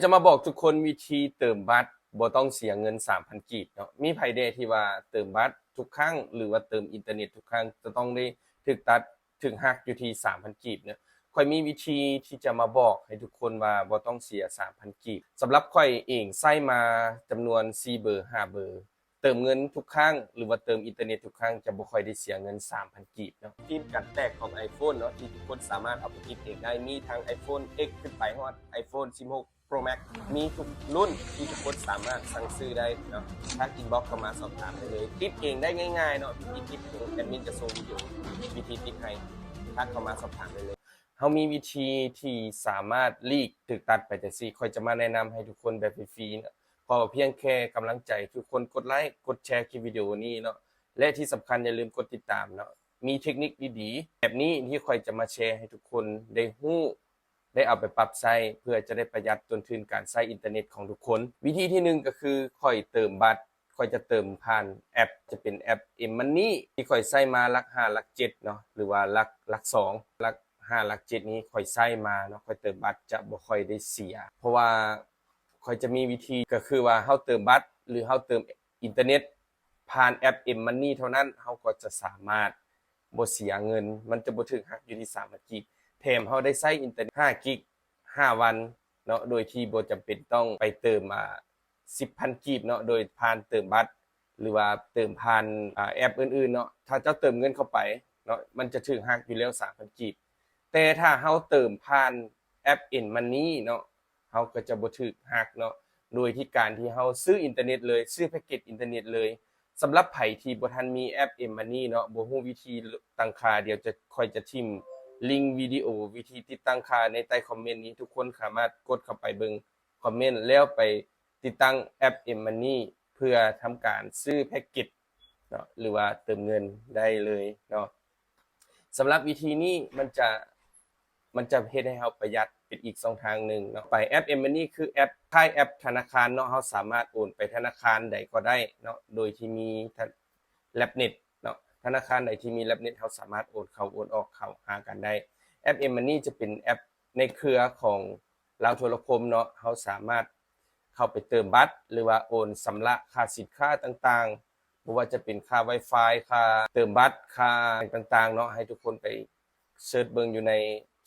ຈະມາບອກທຸກຄົນວິທີເຕີມບັດບໍ່ຕ້ອງເສຍເງິນສາມພັນກີບເນາະ. ມີໃຜແດ່ທີ່ວ່າເຕີມບັດທຸກຄັ້ງ ຫຼືວ່າເຕີມອິນເຕີເນັດທຸກຄັ້ງ ຈະຕ້ອງໄດ້ຖືກຕັດ ຖືກຫັກຢູ່ທີ່ສາມພັນກີບເນາະ? ຂ້ອຍມີວິທີທີ່ຈະມາບອກໃຫ້ທຸກຄົນວ່າບໍ່ຕ້ອງເສຍສາມພັນກີບ. ສຳລັບຂ້ອຍເອງໃຊ້ມາຈຳນວນສີ່ເບີ ຫ້າເບີ ເຕີມເງິນທຸກຄັ້ງ ຫຼືວ່າເຕີມອິນເຕີເນັດທຸກຄັ້ງ ຈະບໍ່ຄ່ອຍໄດ້ເສຍເງິນສາມພັນກີບເນາະ. ຟິມກັນແຕກຂອງ iPhone ເນາະ ທີ່ທຸກຄົນສາມາດເອົາໄປຕິດເອງໄດ້ ມີທັງ iPhone X ຂຶ້ນໄປຮອด iPhone ສິບຫົກ Pro Max ມີທຸກລຸ້ນທີ່ທຸກຄົນສາມາດສັ່ງຊື້ໄດ້ເນາະ. ທັກ inbox ເຂົ້າມາສອບຖາມໄດ້ເລີຍ ຕິດເອງໄດ້ງ່າຍໆເນາະ. ວິທີຕິດເອງ ແອດມິນຈະສົ່ງວິດີໂອວິທີຕິດໃຫ້ ທັກເຂົ້າມາສອບຖາມໄດ້ເລີຍ. ເຮົາມີວິທີທີ່ສາມາດຫຼີກຖືກຕັດໄປຈັ່ງຊີ້ ຂ້ອຍຈະມາແນະນຳໃຫ້ທຸກຄົນແບບຟຣີໆເນາະ. ຂໍພຽງແຄ່ກຳລັງໃຈ ທຸກຄົນກົດໄລ ກົດແຊຄລິບວິດີໂອນີ້ເນາະ ແລະທີ່ສຳຄັນຢ່າລືມກົດຕິດຕາມເນາະ. ມີເທັກນິກດີໆແບບນີ້ທີ່ຂ້ອຍຈະມາແຊໃຫ້ທຸກຄົນໄດ້ຮູ້ ໄດ້ເອົາໄປປັບໃຊ້ ເພື່ອຈະໄດ້ປະຢັດຕົ້ນທຶນການໃຊ້ອິນເຕີເນັດຂອງທຸກຄົນ. ວິທີທີໜຶ່ງກໍຄືຂ້ອຍເຕີມບັດ ຂ້ອຍຈະເຕີມຜ່ານແອັບ ຈະເປັນແອັບ M-Money ທີ່ຂ້ອຍໃຊ້ມາຫຼັກຫ້າ ຫຼັກເຈັດເນາະ ຫຼືວ່າຫຼັກ ຫຼັກສອງ ຫຼັກຫ້າ ຫຼັກເຈັດນີ້ຂ້ອຍໃຊ້ມາເນາະ. ຂ້ອຍເຕີມບັດຈະບໍ່ຄ່ອຍໄດ້ເສຍ ເພາະວ່າຂ້ອຍຈະມີວິທີ ກໍຄືວ່າເຮົາເຕີມບັດ ຫຼືເຮົາເຕີມອິນເຕີເນັດຜ່ານແອັບ M-Money ເທົ່ານັ້ນ ເຮົາກໍຈະສາມາດ ບໍ່ເສຍເງິນ ມັນຈະບໍ່ຖືກຫັກຢູ່ທີ່ສາມພັນກີບ ແຖມເຮົາໄດ້ໃຊ້ອິນເຕີເນັດຫ້າກິກຫ້າວັນເນາະ ໂດຍທີ່ບໍ່ຈຳເປັນຕ້ອງໄປເຕີມ ອາ ສິບພັນກີບເນາະ ໂດຍຜ່ານເຕີມບັດ ຫຼືວ່າເຕີມຜ່ານ ອາ ແອັບອື່ນໆເນາະ. ຖ້າເຈົ້າເຕີມເງິນເຂົ້າໄປເນາະ ມັນຈະຖືກຫັກຢູ່ແລ້ວສາມພັນກີບ. ແຕ່ຖ້າເຮົາເຕີມຜ່ານແອັບ M-Money ເນາະ ເຮົາກໍຈະບໍ່ຖືກຫັກເນາະ ໂດຍທີ່ການທີ່ເຮົາຊື້ອິນເຕີເນັດເລີຍ ຊື້ແພັກເກັດອິນເຕີເນັດເລີຍ. ສຳລັບໃຜທີ່ບໍ່ທັນມີແອັບ M-Money ເນາະ ບໍ່ຮູ້ວິທີຕັ້ງຄ່າ ດຽວຈະ ຂ້ອຍຈະຖິ້ມລິງວິດີໂອວິທີຕິດຕັ້ງຄ່າໃນໃຕ້ຄອມເມັນນີ້ ທຸກຄົນສາມາດກົດເຂົ້າໄປເບິ່ງຄອມເມັນ ແລ້ວໄປຕິດຕັ້ງແອັບ M-Money ເພື່ອທຳການຊື້ແພັກເກັດເນາະ ຫຼືວ່າເຕີມເງິນໄດ້ເລີຍເນາະ. ສຳລັບວິທີນີ້ມັນຈະ ມັນຈະເຮັດໃຫ້ເຮົາປະຢັດເປັນອີກຊ່ອງທາງໜຶ່ງເນາະ. ໄປແອັບ M-Money ຄືແອັບຄ້າຍແອັບທະນາຄານເນາະ ເຮົາສາມາດໂອນໄປທະນາຄານໃດກໍໄດ້ເນາະ ໂດຍທີ່ມີແລັບເນັດເນາະ. ທະນາຄານໃດທີ່ມີແລັບເນັດ ເຮົາສາມາດໂອນເຂົ້າໂອນອອກເຂົ້າຫາກັນໄດ້. ແອັບ M-Money ຈະເປັນແອັບໃນເຄືອຂອງລາວໂທລະຄົມເນາະ ເຮົາສາມາດເຂົ້າໄປເຕີມບັດ ຫຼືວ່າໂອນຊຳລະຄ່າສິນຄ້າຕ່າງໆ ບໍ່ວ່າຈະເປັນຄ່າ Wi-Fi ຄ່າເຕີມບັດ ຄ່າຫຍັງຕ່າງໆເນາະ ໃຫ້ທຸກຄົນໄປເສີດເບິ່ງຢູ່ໃນ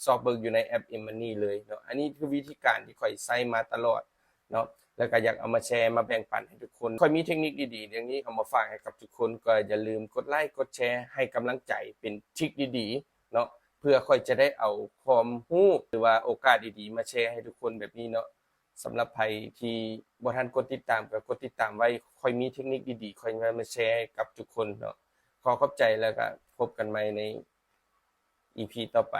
ຊອກເບິ່ງຢູ່ໃນແອັບ M-Money ເລີຍເນາະ. ອັນນີ້ຄືວິທີການທີ່ຂ້ອຍໃຊ້ມາຕະຫຼອດເນາະ ແລ້ວກໍຢາກເອົາມາແຊມາແບ່ງປັນໃຫ້ທຸກຄົນ. ຂ້ອຍມີເທັກນິກດີໆຢ່າງນີ້ເອົາມາຝາກໃຫ້ກັບທຸກຄົນ ກໍຢ່າລືມກົດໄລກົດແຊໃຫ້ກຳລັງໃຈ ເປັນທຣິກດີໆເນາະ ເພື່ອຂ້ອຍຈະໄດ້ເອົາຄວາມຮູ້ ຫຼືວ່າໂອກາດດີໆມາແຊໃຫ້ທຸກຄົນແບບນີ້ເນາະ. ສຳລັບໃຜທີ່ບໍ່ທັນກົດຕິດຕາມ ກໍກົດຕິດຕາມໄວ້. ຂ້ອຍມີເທັກນິກດີໆ ຂ້ອຍຈະມາແຊໃຫ້ກັບທຸກຄົນເນາະ. ຂໍຂອບໃຈ ແລ້ວກໍພົບກັນໃໝ່ໃນ ອີພີ ຕໍ່ໄປ.